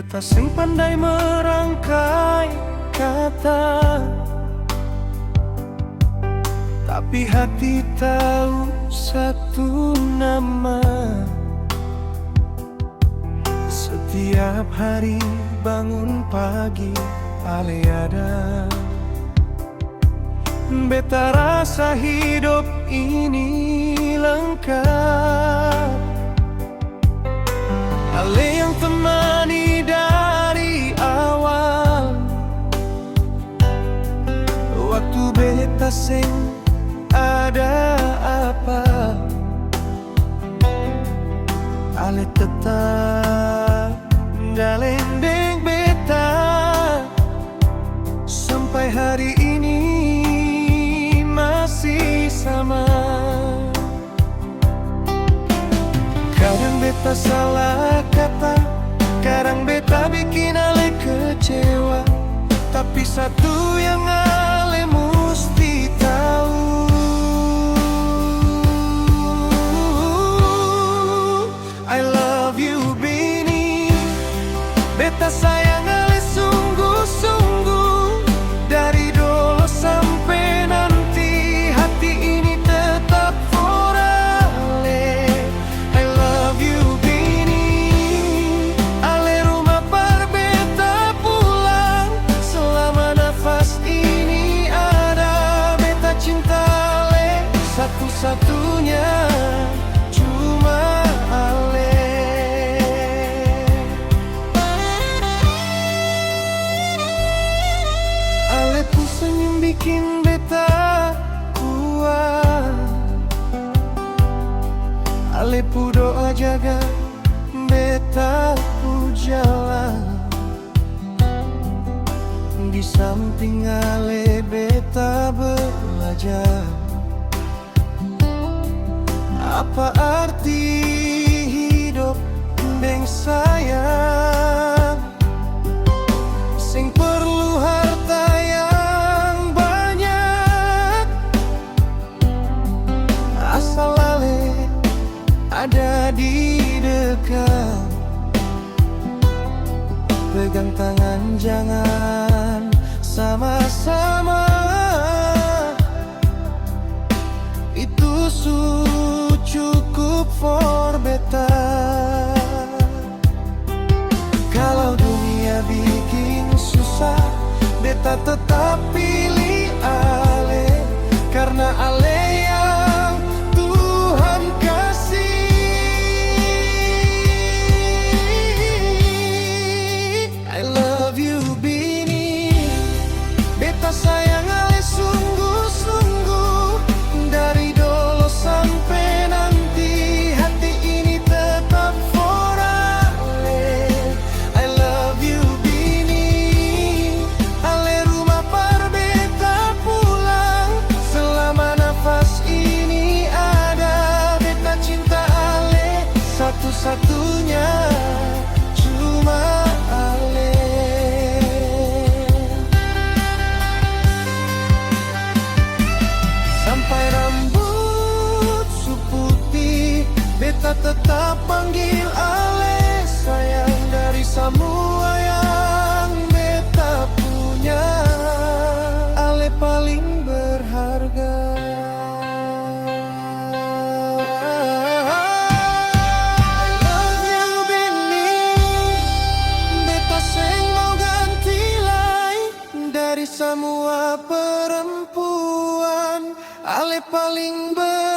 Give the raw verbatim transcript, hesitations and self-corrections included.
Ta seng pandai merangkai kata, tapi hati tau satu nama. Setiap hari bangun pagi, ale ada. Beta rasa hidop ini lengkap. Ale yang temani dari awal, waktu beta seng ada apa. Ale tetap galeng deng beta, sampai hari ini masih sama. Kadang beta salah kata, kadang beta bikin ale kecewa, tapi satu yang ale musti tau, I love you, Bini. Beta sayang ale sungguh-sungguh. Dari dolo sampe nanti, hati ini tetap for ale. I love you, Bini. Ale rumah par beta pulang. Selama nafas ini ada, beta cinta ale satu-satunya, cuma ale. Ale pung senyum bikin beta kuat. Ale pung doa jaga beta pung jalan. Di samping ale beta belajar apa arti hidop deng sayang. Seng perlu harta yang banyak, asal ale ada di dekat. Pegang tangan, jangan sama-sama. Itu su cukup for beta. Kalau dunia biking susah, beta tetap pilih ale, karna ale yang Tuhan kasih. I love you, Bini. Beta sayang ale sungguh-sungguh. Dari dolo sampe nanti, hati ini tetap for ale. I love you, Bini. Ale rumah par beta pulang. Selama nafas ini ada, beta cinta ale satu-satunya, cuma ale. Sampai rambut su putih, beta tetap panggil ale sayang. Dari samua yang beta punya, ale paling berharga. I love you, Bini. Beta seng mau ganti lai. Dari samua perempuan, ale paling ber-